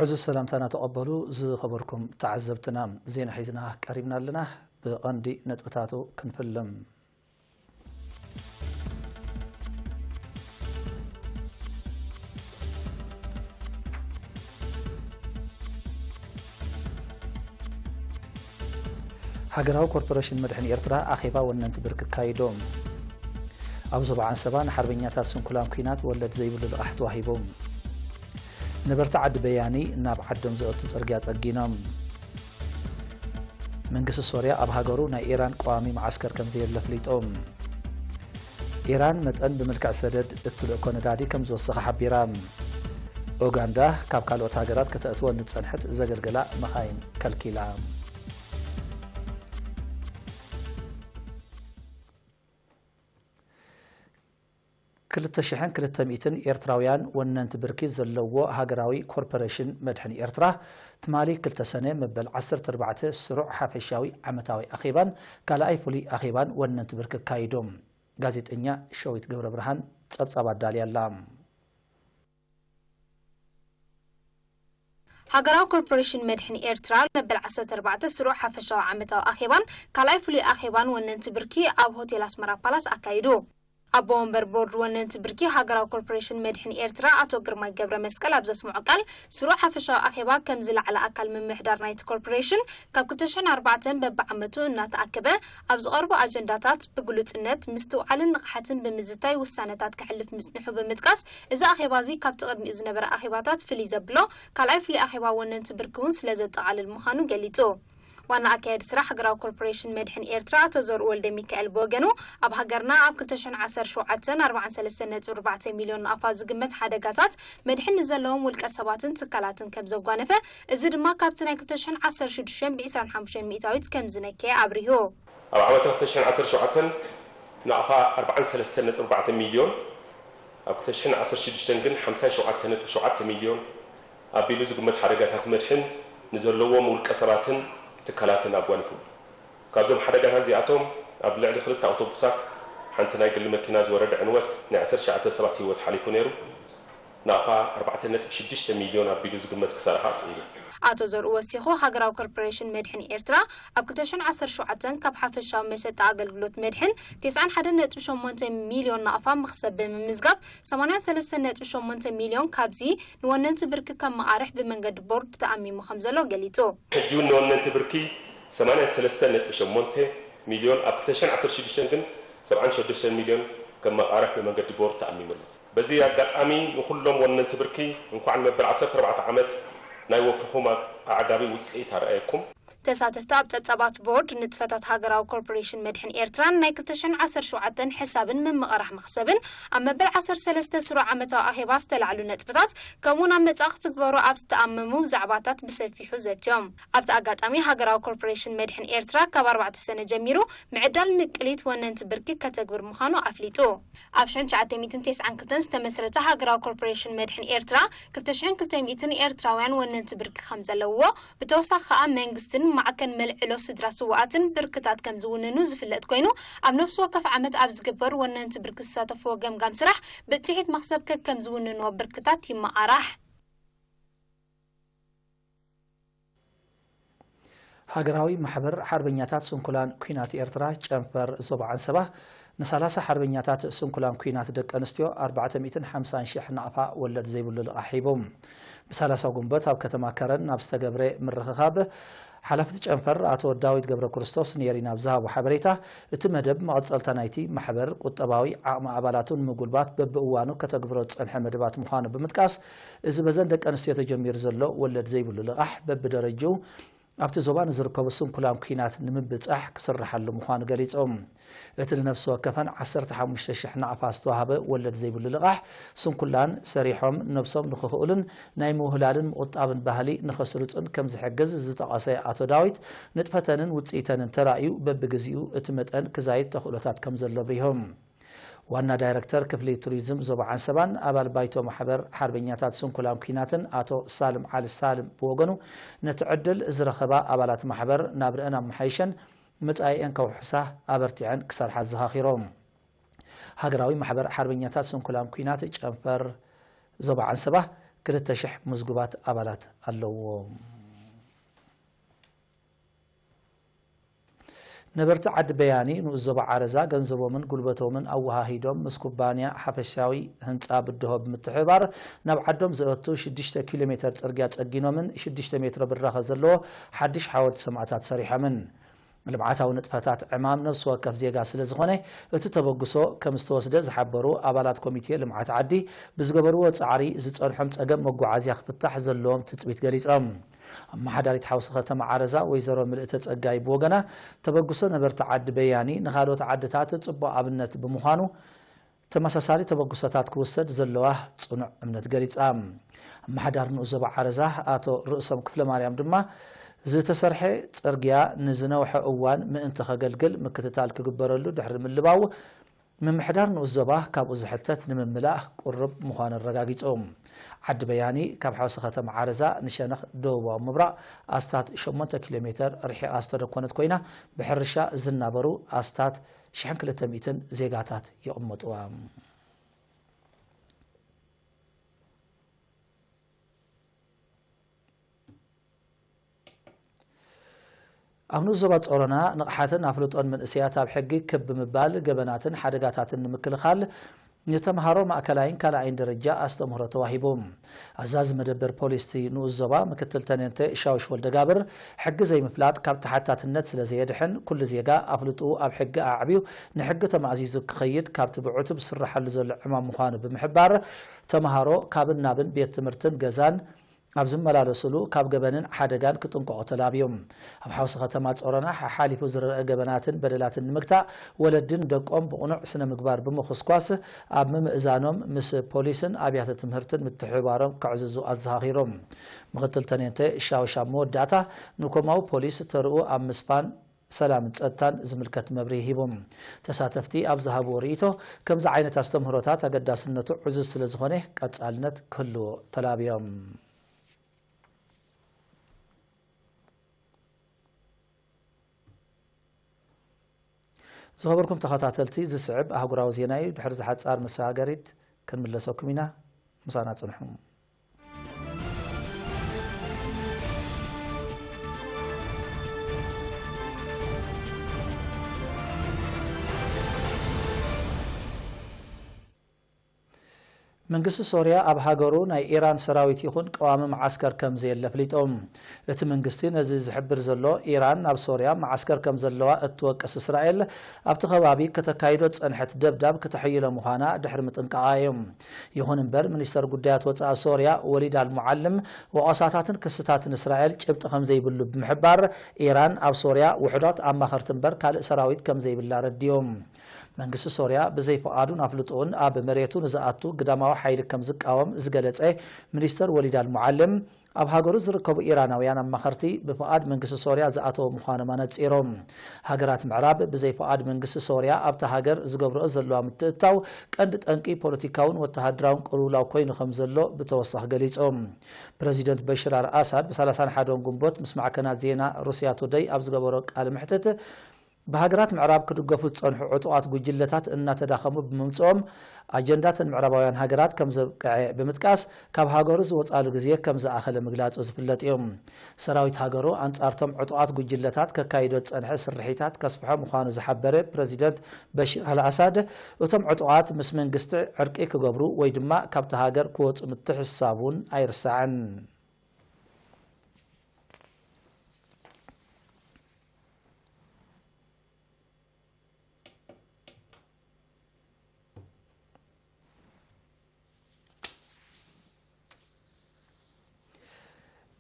ዕዙዝ ሰላምታና ተቐበሉ ዝኸበርኩም ተዓዘብትና። ዜና ሒዝና ቀሪብና ኣለና። ብቐንዲ ነጥብታቱ ክንፍልም። ሃገራዊ ኮርፖሬሽን መድሕን ኤርትራ ኣኼባ ወነንቲ ብርኪ ኣካይዱ። ኣብ ዞባ ዓንሰባ ንሓርበኛታት ስንኩላን ኲናት ወለድ ዘይብሉ ልቓሕ ተዋሂቡ። ነበርቲ ዓዲ በያኒ ናብ ዓዶም ዘእቱ ጽርግያ ጸጊኖም። መንግስቲ ሶርያ ኣብ ሃገሩ ናይ ኢራን ቀዋሚ መዓስከር ከም ዘየለ ኣፍሊጡ። ኢራን መጠን ብምልክዕ ሰደድ እትልእኮ ነዳዲ ከም ዝወሰኸ ሓቢራ። ኡጋንዳ ካብ ካልኦት ሃገራት ከተእትወን ዝጸንሐት ዘገልግላ መኻይን ከልኪላ። ክልተ ሽሕን ክልተ ሚእትን ኤርትራውያን ወነንቲ ብርኪ ዘለዎ ሃገራዊ ኮርፖሬሽን መድሕን ኤርትራ ትማሊ ክልተ ሰነ መበል ዓሰርተ ኣርባዕተ ስሩዕ ሓፈሻዊ ዓመታዊ ኣኼባን ካልኣይ ፍሉይ ኣኼባን ወነንቲ ብርኪ ኣካይዱ። ጋዜጠኛ ሸዊት ገብረ ብርሃን ጸብጻብ ኣዳልያ ኣላ። ሃገራዊ ኮርፖሬሽን መድሕን ኤርትራ መበል ዓሰርተ ኣርባዕተ ስሩዕ ሓፈሻዊ ዓመታዊ ኣኼባን ካልኣይ ፍሉይ ኣኼባን ወነንቲ ብርኪ ኣብ ሆቴል ኣስመራ ፓላስ ኣካይዱ። ኣቦ ወንበር ቦርድ ወነንቲ ብርኪ ሃገራዊ ኮርፖሬሽን መድሕን ኤርትራ ኣቶ ግርማይ ገብረ መስቀል ኣብ ዘስምዖ ቃል፣ ስሩዕ ሓፈሻዊ ኣኼባ ከም ዝለዓለ ኣካል ምምሕዳር ናይቲ ኮርፖሬሽን ካብ ክልተ ሽሕን ኣርባዕተን በብዓመቱ እናተኣከበ ኣብ ዝቐርቡ ኣጀንዳታት ብግሉጽነት፣ ምስትውዓልን ንቕሓትን ብምዝታይ ውሳነታት ከሕልፍ ምጽንሑ ብምጥቃስ፣ እዚ ኣኼባ እዚ ካብቲ ቅድሚኡ ዝነበረ ኣኼባታት ፍልይ ዘብሎ ካልኣይ ፍሉይ ኣኼባ ወነንቲ ብርኪ እውን ስለ ዘጠቓልል ምዃኑ ገሊጹ። ዋና ኣካያዲ ስራሕ ሃገራዊ ኮርፖሬሽን መድሕን ኤርትራ ኣቶ ዘርኡ ወልደሚካኤል ብወገኑ፣ ኣብ ሃገርና ኣብ ክልተ ሽሕን ዓሰርተ ሸውዓተን ኣርባዓን ሰለስተን ነጥቢ ኣርባዕተ ሚልዮን ናቕፋ ዝግመት ሓደጋታት መድሕን ንዘለዎም ውልቀ ሰባትን ትካላትን ከም ዘጓነፈ፣ እዚ ድማ ካብቲ ናይ ክልተ ሽሕን ዓሰርተ ሽዱሽተን ብዒስራን ሓሙሽተን ሚእታዊት ከም ዝነከየ ኣብሪሁ። ኣብ ዓመት ክልተ ሽሕን ዓሰርተ ሸውዓተን ናቕፋ ኣርባዓን ሰለስተን ነጥቢ ኣርባዕተ ሚልዮን፣ ኣብ ክልተ ሽሕን ዓሰርተ ሽዱሽተን ግን ሓምሳን ሸውዓተን ነጥቢ ሸውዓተ ሚልዮን ኣቢሉ ዝግመት ሓደጋታት መድሕን ንዘለዎም ውልቀ ሰባትን ትካላትን ኣጓኒፉ። ካብዞም ሓደጋታት እዚኣቶም ኣብ ልዕሊ ክልተ ኣውቶቡሳት ሓንቲ ናይ ግሊ መኪና ዝወረደ ዕንወት ናይ ዓሰርተ ትሽዓተ ሰባት ህይወት ሓሊፉ ነይሩ። ናቕፋ ኣርባዕተ ነጥቢ ሽዱሽተ ሚልዮን ኣቢሉ ዝግመት ክሳራ ከዓ ስዒቡ። ኣቶ ዘርኡ ወሲኹ፣ ሃገራዊ ኮርፖሬሽን መድሕን ኤርትራ ኣብ ክልተ ሽሕን ዓሰርተ ሸውዓተን ካብ ሓፈሻዊ መሸጣ ኣገልግሎት መድሕን ተስዓን ሓደን ነጥቢ ሸሞንተ ሚልዮን ናቕፋ መኽሰብ ብምምዝጋብ፣ ሰማንያን ሰለስተን ነጥቢ ሸሞንተ ሚልዮን ካብዚ ንወነንቲ ብርኪ ከም መቓርሕ ብመንገዲ ቦርድ ተኣሚሙ ከም ዘሎ ገሊጹ። ሕጂ እውን ንወነንቲ ብርኪ ሰማንያን ሰለስተን ነጥቢ ሸሞንተ ሚልዮን፣ ኣብ ክልተ ሽሕን ዓሰርተ ሽዱሽተን ግን ሰብዓን ሸዱሽተን ሚልዮን ከም መቓርሕ ብመንገዲ ቦርድ ተኣሚሙ ኣሎ። በዚ ኣጋጣሚ ንኹሎም ወነንቲ ብርኪ እንኳዕ ንመበል ዓሰርተ ኣርባዕተ ዓመት ናይ ወፍርኹም ኣዕጋቢ ውፅኢት ኣርኣየኩም። ተሳተፍቲ ኣብ ጸብጻባት ቦርድ ንጥፈታት ሃገራዊ ኮርፖሬሽን መድሕን ኤርትራን ናይ ክልተ ሽሕን ዓሰርተ ሸውዓተን ሕሳብን ምምቕራሕ መኽሰብን ኣብ መበል ዓሰርተ ሰለስተ ስሩዕ ዓመታዊ ኣኼባ ዝተላዕሉ ነጥብታት ከምኡውን ኣብ መጻኢ ክትግበሩ ኣብ ዝተኣመሙ ዛዕባታት ብሰፊሑ ዘትዮም። ኣብቲ ኣጋጣሚ ሃገራዊ ኮርፖሬሽን መድሕን ኤርትራ ካብ ኣርባዕተ ሰነ ጀሚሩ ምዕዳል ምቅሊት ወነንቲ ብርኪ ከተግብር ምዃኑ ኣፍሊጡ። ኣብ ሽሕን ትሽዓተ ሚእትን ተስዓን ክልተን ዝተመስረተ ሃገራዊ ኮርፖሬሽን መድሕን ኤርትራ ክልተ ሽሕን ክልተ ሚእትን ኤርትራውያን ወነንቲ ብርኪ ከም ዘለውዎ፣ ብተወሳኺ ከኣ መንግስትን ማዕከን መልዕሎ ስድራ ስውኣትን ብርክታት ከም ዝውንኑ ዝፍለጥ ኮይኑ፣ ኣብ ነፍሲ ወከፍ ዓመት ኣብ ዝግበር ወነንቲ ብርኪ ዝሳተፍዎ ገምጋም ስራሕ ብጽሒት መኽሰብ ከከም ዝውንንዎ ብርክታት ይመቓራሕ። ሃገራዊ ማሕበር ሓርበኛታት ስንኩላን ኲናት ኤርትራ ጨንፈር ዞባ ዓንሰባ ንሳላሳ ሓርበኛታት ስንኩላን ኲናት ደቂ ኣንስትዮ ኣርባዕተ ሚእትን ሓምሳን ሽሕ ናቕፋ ወለድ ዘይብሉ ልቓሕ ሂቡ። ብሳላሳ ጉንበት ኣብ ከተማ ከረን ናብ ዝተገብረ ምርኽኻብ ሓላፊ እቲ ጨንፈር ኣቶ ዳዊት ገብረክርስቶስ ንኤሪና ኣብ ዝሃቦ ሓበሬታ፣ እቲ መደብ መቐጸልታ ናይቲ ማሕበር ቁጠባዊ ዓቕሚ ኣባላቱ ንምጉልባት በብእዋኑ ከተግብሮ ዝጸንሐ መደባት ምዃኑ ብምጥቃስ፣ እዚ በዘን ደቂ ኣንስትዮ ተጀሚሩ ዘሎ ወለድ ዘይብሉ ልቓሕ በብደረጅኡ ኣብቲ ዞባ ንዝርከቡ ስንኩላን ኲናት ንምብጻሕ ክስርሓሉ ምዃኑ ገሊጾም። እቲ ንነፍሲ ወከፈን ዓሰርተ ሓሙሽተ ሽሕ ናቕፋ ዝተዋህበ ወለድ ዘይብሉ ልቓሕ፣ ስንኩላን ሰሪሖም ነብሶም ንኽኽእሉን ናይ ምውህላልን ምቑጣብን ባህሊ ንኸስርጹን ከም ዝሕግዝ ዝጠቐሰ ኣቶ ዳዊት፣ ንጥፈተንን ውጽኢተንን ተራእዩ በብግዜኡ እቲ መጠን ክዛይድ ተኽእሎታት ከም ዘሎ ኣብሪሆም። ዋና ዳይረክተር ክፍሊ ቱሪዝም ዞባ ዓንሰባን ኣባል ባይቶ ማሕበር ሓርበኛታት ስንኩላን ኲናትን ኣቶ ሳልም ዓሊ ሳልም ብወገኑ፣ ነቲ ዕድል ዝረኸባ ኣባላት ማሕበር ናብርአን ኣመሓይሸን መጻኢአን ከውሕሳ ኣበርቲዐን ክሰርሓ ኣዘኻኺሮም። ሃገራዊ ማሕበር ሓርበኛታት ስንኩላን ኲናት ጨንፈር ዞባ ዓንሰባ ክልተ ሽሕ ምዝጉባት ኣባላት ኣለዎ። ነበርቲ ዓዲ በያኒ ንኡስ ዞባ ዓረዛ ገንዘቦምን ጉልበቶምን ኣወሃሂዶም ምስ ኩባንያ ሓፈሻዊ ህንፃ ብድሆ ብምትሕብባር ናብ ዓዶም ዘእቱ ሽዱሽተ ኪሎ ሜተር ፅርግያ ፀጊኖምን ሽዱሽተ ሜትሮ ብራኸ ዘለዎ ሓድሽ ሓወልቲ ሰማእታት ሰሪሖምን። ልምዓታዊ ንጥፈታት ዕማም ነፍሲ ወከፍ ዜጋ ስለ ዝኾነ እቲ ተበግሶ ከም ዝተወስደ ዝሓበሩ ኣባላት ኮሚቴ ልምዓት ዓዲ ብዝገበርዎ ፃዕሪ ዝፀንሖም ፀገም መጓዓዝያ ክፍታሕ ዘለዎም ትፅቢት ገሊፆም። ኣመሓዳሪት ሓውሲ ከተማ ዓረዛ ወይዘሮ ምልእተ ጸጋይ ብወገና ተበግሶ ነበርቲ ዓዲ በያኒ ንኻልኦት ዓድታት ጽቡቕ ኣብነት ብምዃኑ ተመሳሳሊ ተበግሶታት ክውሰድ ዘለዋ ጽኑዕ እምነት ገሊጻ። ኣመሓዳሪ ንኡስ ዞባ ዓረዛ ኣቶ ርእሶም ክፍለ ማርያም ድማ ዝተሰርሐ ጽርግያ ንዝነውሐ እዋን ምእንቲ ከገልግል ምክትታል ክግበረሉ ድሕሪ ምልባው ምምሕዳር ንኡስ ዞባ ካብኡ ዝሕተት ንምምላእ ቅሩብ ምዃኑ ኣረጋጊጹ። ዓዲ በያኒ ካብ ሓውሲ ከተማ ዓረዛ ንሸነኽ ደቡባዊ ምብራቕ ኣስታት ሸሞንተ ኪሎ ሜተር ርሒቓ ዝተደኮነት ኮይና፣ ብሕርሻ ዝናበሩ ኣስታት ሽሕን ክልተ ሚእትን ዜጋታት ይቕመጥዋ። ኣብ ንኡስ ዞባ ጾሮና ንቕሓትን ኣፍልጦን መንእሰያት ኣብ ሕጊ ክብ ብምባል ገበናትን ሓደጋታትን ንምክልኻል ንተምሃሮ ማእከላይን ካልኣይን ደረጃ ኣስተምህሮ ተዋሂቡ። ኣዛዚ መደበር ፖሊስ እቲ ንኡስ ዞባ ምክትል ተኔንተ ሻውሽ ወልደጋብር፣ ሕጊ ዘይምፍላጥ ካብ ተሓታትነት ስለ ዘየድሕን፣ ኩሉ ዜጋ ኣፍልጥኡ ኣብ ሕጊ ኣዕብዩ ንሕጊ ተማእዚዙ ክኸይድ ካብቲ ብዕቱብ ዝስራሓሉ ዘሎ ዕማም ምዃኑ ብምሕባር፣ ተምሃሮ ካብን ናብን ቤት ትምህርትን ገዛን ኣብ ዝመላለሱሉ ካብ ገበንን ሓደጋን ክጥንቀቑ ተላብዮም። ኣብ ሓውሲ ከተማ ጾሮና ሓሓሊፉ ዝረአ ገበናትን በደላትን ንምግታእ ወለድን ደቆም ብቕኑዕ ስነ ምግባር ብምኹስኳስ ኣብ ምምእዛኖም ምስ ፖሊስን ኣብያተ ትምህርትን ምትሕብባሮም ከዕዝዙ ኣዘኻኺሮም። ምክትል ተኔንተ ሻውሻ መወዳእታ ንኮማዊ ፖሊስ ተርኡ ኣብ ምስፋን ሰላምን ጸጥታን ዝምልከት መብርሂ ሂቦም። ተሳተፍቲ ኣብ ዝሃብዎ ርእይቶ፣ ከምዚ ዓይነት ኣስተምህሮታት ኣገዳስነቱ ዕዙዝ ስለ ዝኾነ ቀጻልነት ክህልዎ ተላብዮም። ዝኸበርኩም ተኸታተልቲ፣ ዝስዕብ ኣህጉራዊ ዜና እዩ። ድሕሪ ዝሓጻር መሰጋገሪት ክንምለሰኩም ኢና። ምሳና ጽንሑ። መንግስቲ ሶርያ ኣብ ሃገሩ ናይ ኢራን ሰራዊት ይኹን ቀዋሚ መዓስከር ከም ዘየለ ኣፍሊጡ። እቲ መንግስቲ ነዚ ዝሕብር ዘሎ፣ ኢራን ኣብ ሶርያ መዓስከር ከም ዘለዋ እትወቅስ እስራኤል፣ ኣብቲ ከባቢ ከተካይዶ ዝጸንሐት ደብዳብ ክተሐይሎ ምዃና ድሕሪ ምጥንቃቓ እዩ። ይኹን እምበር፣ ሚኒስተር ጉዳያት ወጻኢ ሶርያ ወሊድ ኣልሙዓልም፣ ወቐሳታትን ክስታትን እስራኤል ጭብጢ ከም ዘይብሉ ብምሕባር፣ ኢራን ኣብ ሶርያ ውሑዳት ኣማኸርቲ እምበር ካልእ ሰራዊት ከም ዘይብላ ረዲኡ። መንግስቲ ሶርያ ብዘይ ፍቓዱን ኣፍልጦኡን ኣብ መሬቱ ንዝኣቱ ግዳማዊ ሓይሊ ከም ዝቃወም ዝገለጸ ሚኒስተር ወሊድ ኣልሙዓልም፣ ኣብ ሃገሩ ዝርከቡ ኢራናውያን ኣማኸርቲ ብፍቓድ መንግስቲ ሶርያ ዝኣተዉ ምዃኖም ኣነጺሮም። ሃገራት ምዕራብ ብዘይ ፍቓድ መንግስቲ ሶርያ ኣብታ ሃገር ዝገብርኦ ዘለዋ ምትእትታው ቀንዲ ጠንቂ ፖለቲካውን ወተሃደራውን ቅልውላው ኮይኑ ከም ዘሎ ብተወሳኺ ገሊጾም። ፕረዚደንት በሽር ኣል ኣሳድ ብ ሰላሳን ሓደን ግንቦት ምስ ማዕከናት ዜና ሩስያ ቱደይ ኣብ ዝገበሮ ቃለ መሕትት፣ ብሃገራት ምዕራብ ክድገፉ ዝጸንሑ ዕጡቓት ጉጅለታት እናተዳኸሙ ብምምጽኦም፣ ኣጀንዳተን ምዕራባውያን ሃገራት ከም ዘብቅዐ ብምጥቃስ፣ ካብ ሃገሩ ዝወጻሉ ግዜ ከም ዝኣኸለ ምግላጹ ዝፍለጥ እዩ። ሰራዊት ሃገሩ ኣንጻርቶም ዕጡቓት ጉጅለታት ከካይዶ ዝጸንሐ ስርሒታት ከስፍሖ ምዃኑ ዝሓበረ ፕረዚደንት በሽር ኣልኣሳድ፣ እቶም ዕጡቓት ምስ መንግስቲ ዕርቂ ክገብሩ ወይ ድማ ካብቲ ሃገር ክወጹ ምትሕስሳቡ እውን ኣይርሳዕን።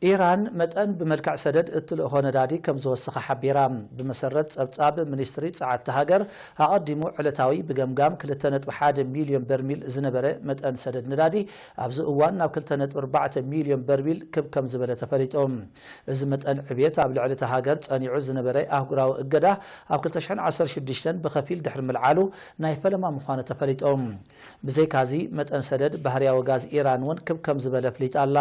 ኢራን መጠን ብመልክዕ ሰደድ እትልእኾ ነዳዲ ከም ዝወሰኸ ሓቢራ። ብመሰረት ጸብጻብ ሚኒስትሪ ጸዓት እታ ሃገር፣ ኣቐዲሙ ዕለታዊ ብገምጋም ክልተ ነጥቢ ሓደ ሚልዮን በርሚል ዝነበረ መጠን ሰደድ ነዳዲ፣ ኣብዚ እዋን ናብ ክልተ ነጥቢ ኣርባዕተ ሚልዮን በርሚል ክብ ከም ዝበለ ተፈሊጡ። እዚ መጠን ዕብየት ኣብ ልዕሊ እታ ሃገር ጸኒዑ ዝነበረ ኣህጉራዊ እገዳ ኣብ ክልተ ሽሕን ዓሰርተ ሽዱሽተን ብኸፊል ድሕሪ ምልዓሉ ናይ ፈለማ ምዃኑ ተፈሊጡ። ብዘይካዚ መጠን ሰደድ ባህርያዊ ጋዝ ኢራን እውን ክብ ከም ዝበለ ኣፍሊጣ ኣላ።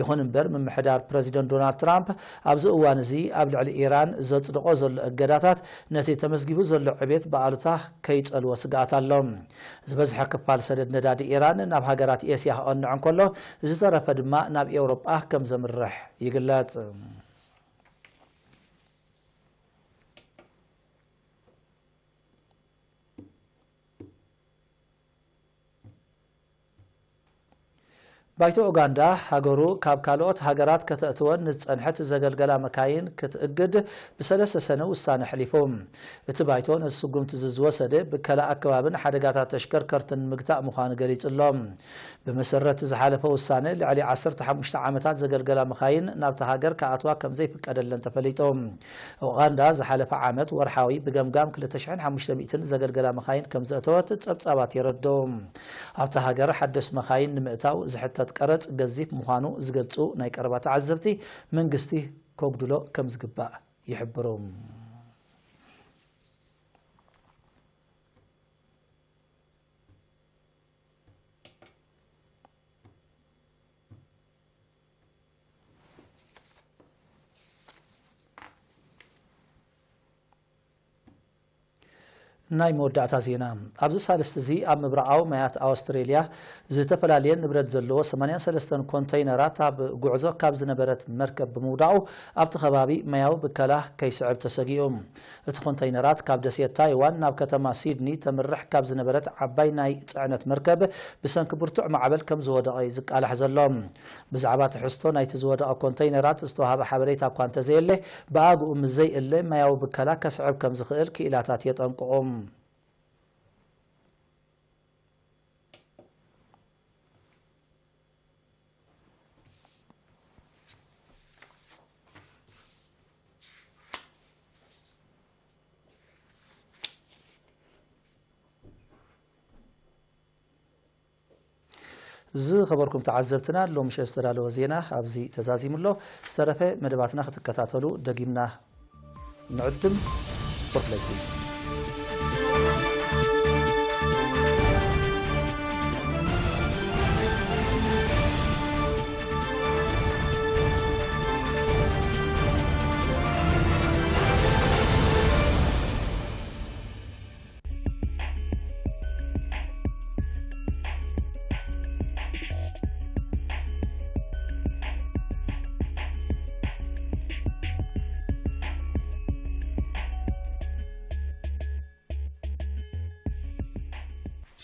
ይኹን እምበር ምምሕ ምምሕዳር ፕረዚደንት ዶናልድ ትራምፕ ኣብዚ እዋን እዚ ኣብ ልዕሊ ኢራን ዘጽድቖ ዘሎ እገዳታት ነቲ ተመዝጊቡ ዘሎ ዕቤት ብኣሉታ ከይጸልዎ ስግኣት ኣሎ። ዝበዝሐ ክፋል ሰደድ ነዳዲ ኢራን ናብ ሃገራት ኤስያ ክቐንዕ እንከሎ፣ ዝተረፈ ድማ ናብ ኤውሮጳ ከም ዘምርሕ ይግለጽ። ባይቶ ኡጋንዳ፣ ሃገሩ ካብ ካልኦት ሃገራት ከተእትወን ንዝጸንሐት ዘገልገላ መካይን ክትእግድ ብሰለስተ ሰነ ውሳነ ኣሕሊፉ። እቲ ባይቶ ነዚ ስጉምቲ እዚ ዝወሰደ፣ ብከላ ኣከባብን ሓደጋታት ተሽከርከርትን ንምግታእ ምዃኑ ገሊጹ ኣሎ። ብመሰረት ዝሓለፈ ውሳነ፣ ልዕሊ ዓሰርተ ሓሙሽተ ዓመታት ዘገልገላ መኻይን ናብታ ሃገር ክኣትዋ ከም ዘይፍቀደለን ተፈሊጡ። ኡጋንዳ ዝሓለፈ ዓመት ወርሓዊ ብገምጋም ክልተ ሽሕን ሓሙሽተ ሚእትን ዘገልገላ መኻይን ከም ዘእተወት ጸብጻባት የረድኡ። ኣብታ ሃገር ሓደስ መኻይን ንምእታው ዝሕተት ቀረጽ ገዚፍ ምዃኑ ዝገልጹ ናይ ቀረባ ተዓዘብቲ፣ መንግስቲ ከጉድሎ ከም ዝግባእ ይሕብሩ። ናይ መወዳእታ ዜና። ኣብዚ ሳልስቲ እዚ ኣብ ምብራቓዊ ማያት ኣውስትሬልያ ዝተፈላለየ ንብረት ዘለዎ ሰማንያን ሰለስተን ኮንተይነራት ኣብ ጉዕዞ ካብ ዝነበረት መርከብ ብምውዳቑ ኣብቲ ከባቢ ማያዊ ብከላ ከይስዕብ ተሰጊኡ። እቲ ኮንተይነራት ካብ ደሴት ታይዋን ናብ ከተማ ሲድኒ ተምርሕ ካብ ዝነበረት ዓባይ ናይ ጽዕነት መርከብ ብሰንኪ ብርቱዕ ማዕበል ከም ዝወደቐ እዩ ዝቃላሕ ዘሎ። ብዛዕባ ትሕዝቶ ናይቲ ዝወደቐ ኮንተይነራት ዝተዋህበ ሓበሬታ እኳ እንተዘየለ፣ ብኣግኡ ምስ ዘይእለ ማያዊ ብከላ ከስዕብ ከም ዝኽእል ክኢላታት የጠንቅቑ። ዝኸበርኩም ተዓዘብትና፣ ሎምሸ ዝተዳለወ ዜና ኣብዚ ተዛዚሙ ኣሎ። ዝተረፈ መደባትና ክትከታተሉ ደጊምና ንዕድም። ስፖርት ለኪ።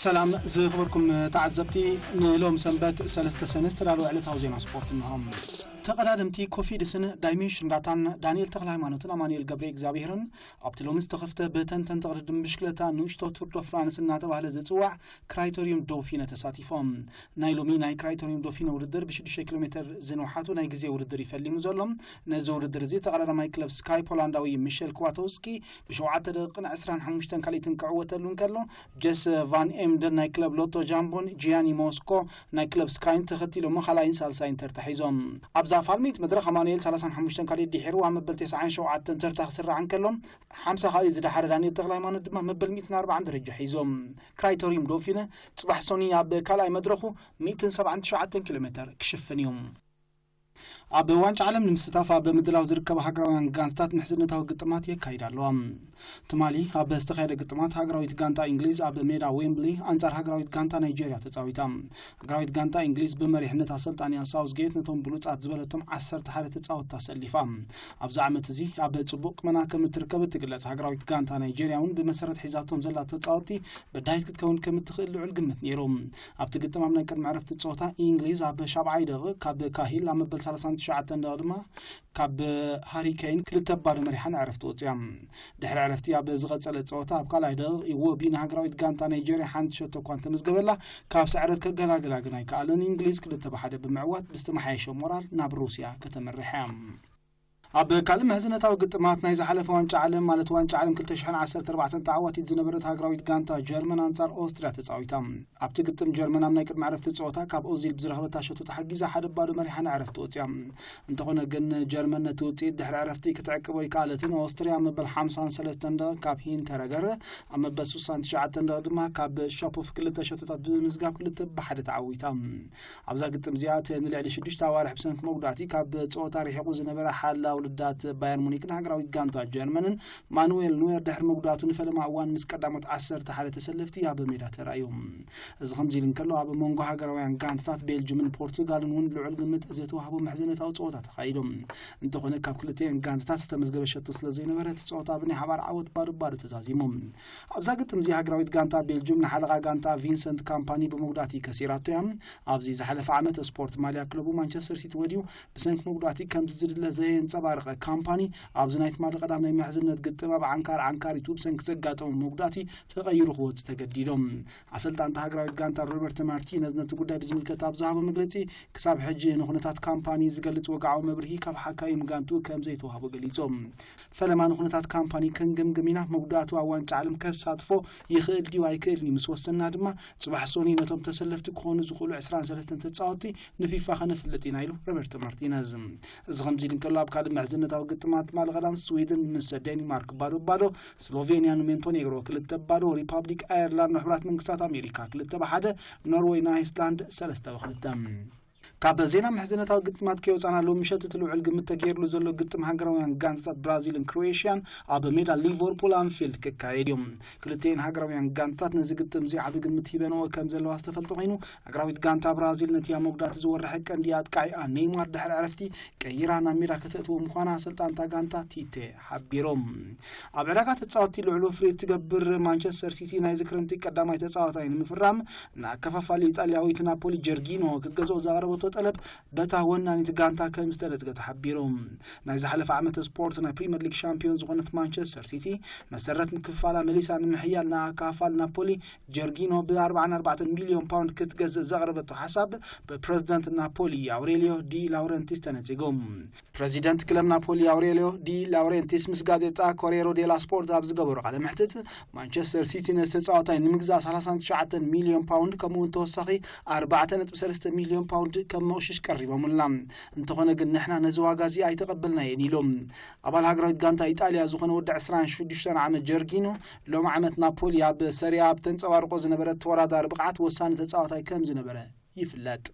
ሰላም ዝኽበርኩም ተዓዘብቲ፣ ንሎም ሰንበት ሰለስተ ሰነ ዝተዳለወ ዕለታዊ ዜና ስፖርት እንሆ። ተቐዳደምቲ ኮፊድስን ዳይሜንሽን ዳታን ዳንኤል ተኽለ ሃይማኖትን ኣማኑኤል ገብረ እግዚኣብሔርን ኣብቲ ሎሚ ዝተኸፍተ ብተንተንቲ ቅድድም ብሽክለታ ንእሽቶ ቱር ዶ ፍራንስ እናተባህለ ዝጽዋዕ ክራይቶሪዩም ዶፊነ ተሳቲፎም። ናይ ሎሚ ናይ ክራይቶሪዩም ዶፊነ ውድድር ብ ሽዱሽተ ኪሎ ሜትር ዝንውሓቱ ናይ ግዜ ውድድር እዩ ፈሊሙ ዘሎ። ነዚ ውድድር እዚ ተቐዳዳማይ ክለብ ስካይ ፖላንዳዊ ሚሸል ክዋቶውስኪ ብ ሸውዓተ ደቂቕን ዕስራን ሓሙሽተን ካልኢትን ክዕወተሉ እንከሎ፣ ጀስ ቫን ኤምደን ናይ ክለብ ሎቶ ጃምቦን ጂያኒ ሞስኮ ናይ ክለብ ስካይን ተኸቲሎሞ ካልኣይን ሳልሳይን ተርታ ሒዞም። ኣብዛ ፋልሚት መድረኽ ኣማኑኤል ሰላሳን ሓሙሽተን ካልኢት ድሒሩ ኣብ መበል ተስዓን ሸውዓተን ተርታ ክስራዕ እንከሎ፣ ሓምሳ ካልኢት ዝደሓረ ዳንኤል ተኽለ ሃይማኖት ድማ መበል ሚእትን ኣርባዓን ደረጃ ሒዞም። ክራይቶሪዩም ዶፊነ ጽባሕ ሶኒ ኣብ ካልኣይ መድረኹ ሚእትን ሰብዓን ትሽዓተን ኪሎ ሜተር ክሽፍን እዩ። ኣብ ዋንጫ ዓለም ንምስታፍ ኣብ ምድላው ዝርከባ ሃገራውያን ጋንታታት ምሕዝነታዊ ግጥማት የካይዳ ኣለዋ። ትማሊ ኣብ ዝተኻየደ ግጥማት ሃገራዊት ጋንታ እንግሊዝ ኣብ ሜዳ ዌምብሊ ኣንጻር ሃገራዊት ጋንታ ናይጄርያ ተጻዊታ። ሃገራዊት ጋንታ እንግሊዝ ብመሪሕነት ኣሰልጣኒያ ሳውዝጌት ነቶም ብሉጻት ዝበለቶም ዓሰርተ ሓደ ተጻወትቲ ኣሰሊፋ። ኣብዚ ዓመት እዚ ኣብ ጽቡቕ ቁመና ከም እትርከብ እትግለጽ ሃገራዊት ጋንታ ናይጄርያ እውን ብመሰረት ሒዛቶም ዘላ ተጻወትቲ በዳሂት ክትከውን ከም እትኽእል ልዑል ግምት ነይሩ። ኣብቲ ግጥም ኣብ ናይ ቅድሚ ዕረፍቲ ጸወታ እንግሊዝ ኣብ ሻብዓይ ደቂቕ ካብ ካሂል ኣብ መበል ሰላሳን ትሽዓተን ደቂቕ ድማ ካብ ሃሪ ኬን ክልተ ባዶ መሪሓ ንዕረፍቲ ወጽያ። ድሕሪ ዕረፍቲ ኣብ ዝቐጸለ ጸወታ ኣብ ካልኣይ ደቂቕ ኢዎቢ ንሃገራዊት ጋንታ ናይጄርያ ሓንቲ ሸቶ እኳ እንተመዝገበላ ካብ ስዕረት ከገላግላ ግን ኣይከኣለን። እንግሊዝ ክልተ ብሓደ ብምዕዋት ብዝተመሓየሸ ሞራል ናብ ሩስያ ከተምርሕ እያ። ኣብ ካልእ መሕዝነታዊ ግጥማት ናይ ዝሓለፈ ዋንጫ ዓለም፣ ማለት ዋንጫ ዓለም ክልተ ሽሕን ዓሰርተ ኣርባዕተን ተዓዋቲት ዝነበረት ሃገራዊት ጋንታ ጀርመን ኣንጻር ኦስትርያ ተጻዊታ። ኣብቲ ግጥም ጀርመን ኣብ ናይ ቅድሚ ዕረፍቲ ጸወታ ካብ ኦዚል ብዝረኸበታ ሸቶ ተሓጊዛ ሓደ ባዶ መሪሓ ንዕረፍቲ ወጽያ። እንተኾነ ግን ጀርመን ነቲ ውጽኢት ድሕሪ ዕረፍቲ ክትዕቅቦ ኣይከኣለትን። ኦስትርያ ኣብ መበል ሓምሳን ሰለስተን ደቂቕ ካብ ሂንተረገር፣ ኣብ መበል ስሳን ትሽዓተን ደቂቕ ድማ ካብ ሾፖፍ ክልተ ሸቶታት ብምምዝጋብ ክልተ ብሓደ ተዓዊታ። ኣብዛ ግጥም እዚኣ እቲ ንልዕሊ ሽዱሽተ ኣዋርሕ ብሰንኪ መጉዳእቲ ካብ ጸወታ ርሒቑ ዝነበረ ሓላ ውልዳት ባየር ሙኒክን ሃገራዊት ጋንታ ጀርመንን ማኑዌል ኑየር ድሕሪ መጉዳእቱ ንፈለማ እዋን ምስ ቀዳሞት ዓሰርተ ሓደ ተሰለፍቲ ኣብ ሜዳ ተራእዩ። እዚ ከምዚ ኢሉ እንከሎ፣ ኣብ መንጎ ሃገራውያን ጋንታታት ቤልጅምን ፖርቱጋልን እውን ልዑል ግምት ዝተዋህቦ መሕዘነታዊ ጸወታ ተኻይዱ። እንተኾነ ካብ ክልቲኤን ጋንታታት ዝተመዝገበ ሸቶ ስለ ዘይነበረ እቲ ጸወታ ብናይ ሓባር ዓወት ባዶ ባዶ ተዛዚሙ። ኣብዛ ግጥም እዚ ሃገራዊት ጋንታ ቤልጅም ንሓለቓ ጋንታ ቪንሰንት ካምፓኒ ብመጉዳእቲ ከሲራቶ እያ። ኣብዚ ዝሓለፈ ዓመት ስፖርት ማልያ ክለቡ ማንቸስተር ሲቲ ወዲዩ ብሰንኪ መጉዳእቲ ከምቲ ዝድለ ዘየንጸባረቐ ካምፓኒ፣ ኣብዚ ናይ ትማሊ ቀዳም ናይ ምሕዝነት ግጥም ኣብ ዓንካር ዓንካሪቱ ብሰንኪ ዘጋጠሞ መጉዳእቲ ተቐይሩ ክወጽእ ተገዲዶም። ኣሰልጣንቲ ሃገራዊት ጋንታ ሮበርት ማርቲነዝ ነቲ ጉዳይ ብዝምልከት ኣብ ዝሃቦ መግለጺ፣ ክሳብ ሕጂ ንኹነታት ካምፓኒ ዝገልጽ ወግዓዊ መብርሂ ካብ ሓካይም ጋንቱ ከም ዘይተዋህቦ ገሊጾም። ፈለማ ንኹነታት ካምፓኒ ክንግምግም ኢና፣ መጉዳእቱ ኣብ ዋንጫ ዓለም ከሳትፎ ይኽእል ድዩ ኣይክእልን እዩ ምስ ወሰንና ድማ፣ ጽባሕ ሶኒ ነቶም ተሰለፍቲ ክኾኑ ዝኽእሉ ዕስራን ሰለስተን ተጻወትቲ ንፊፋ ከነፍልጥ ኢና ኢሉ ሮበርቶ ማርቲነዝ። እዚ ከምዚ ኢሉ እንከሎ፣ ኣብ ካልእ መሕዝነታዊ ግጥማት ትማሊ ቀዳም ስዊድን ምስ ዴንማርክ ባዶ ባዶ፣ ስሎቬንያ ንሜንቶኔግሮ ክልተ ባዶ፣ ሪፓብሊክ ኣየርላንድ ንሕቡራት መንግስታት ኣሜሪካ ክልተ ብሓደ፣ ኖርወይ ንኣይስላንድ ሰለስተ ብክልተ። ካብ ዜና መሕዝነታዊ ግጥማት ከይወጻና፣ ሎሚ ምሸት እቲ ልዑል ግምት ተገይርሉ ዘሎ ግጥም ሃገራውያን ጋንታታት ብራዚልን ክሮኤሽያን ኣብ ሜዳ ሊቨርፑል ኣንፊልድ ክካየድ እዩ። ክልቲኤን ሃገራውያን ጋንታታት ነዚ ግጥም እዚ ዓቢ ግምት ሂበንኦ ከም ዘለዋ ዝተፈልጠ ኮይኑ፣ ሃገራዊት ጋንታ ብራዚል ነቲ ኣብ መጉዳእቲ ዝወረሐ ቀንዲ ኣጥቃዒኣ ኔይማር ድሕሪ ዕረፍቲ ቀይራ ናብ ሜዳ ከተእትዎ ምዃና ኣሰልጣንታ ጋንታ ቲቴ ሓቢሮም። ኣብ ዕዳጋ ተጻወትቲ ልዑል ወፍሪ እትገብር ማንቸስተር ሲቲ ናይዚ ክረምቲ ቀዳማይ ተጻዋታይ ንምፍራም ንኣከፋፋሊ ኢጣልያዊት ናፖሊ ጀርጊኖ ክትገዝኦ ዘቕረበቶ ጠለብ በታ ወናኒት ጋንታ ከም ዝተነጽገ ተሓቢሩ። ናይ ዝሓለፈ ዓመት ስፖርት ናይ ፕሪምየር ሊግ ሻምፒዮን ዝኾነት ማንቸስተር ሲቲ መሰረት ምክፍፋላ መሊሳ ንምሕያል ንኣከፋፋሊ ናፖሊ ጀርጊኖ ብ ኣርባዓን ኣርባዕተን ሚልዮን ፓውንድ ክትገዝእ ዘቕረበቶ ሓሳብ ብፕረዚደንት ናፖሊ ኣውሬልዮ ዲ ላውረንቲስ ተነጺጉ። ፕረዚደንት ክለብ ናፖሊ ኣውሬልዮ ዲ ላውሬንቲስ ምስ ጋዜጣ ኮሬሮ ዴላ ስፖርት ኣብ ዝገበሮ ቃለ መሕትት፣ ማንቸስተር ሲቲ ነዚ ተጻዋታይ ንምግዛእ ሰላሳን ትሽዓተን ሚልዮን ፓውንድ፣ ከምኡ እውን ተወሳኺ ኣርባዕተ ነጥቢ ሰለስተ ሚልዮን ፓውንድ ከም መቕሽሽ ቀሪቦምልና። እንተኾነ ግን ንሕና ነዚ ዋጋ እዚ ኣይተቐበልናዮን ኢሎም። ኣባል ሃገራዊት ጋንታ ኢጣልያ ዝኾነ ወዲ ዕስራን ሽዱሽተን ዓመት ጀርጊኖ፣ ሎም ዓመት ናፖሊ ኣብ ሰሪያ ኣብ ተንጸባርቆ ዝነበረ ተወዳዳሪ ብቕዓት ወሳኒ ተጻዋታይ ከም ዝነበረ ይፍለጥ።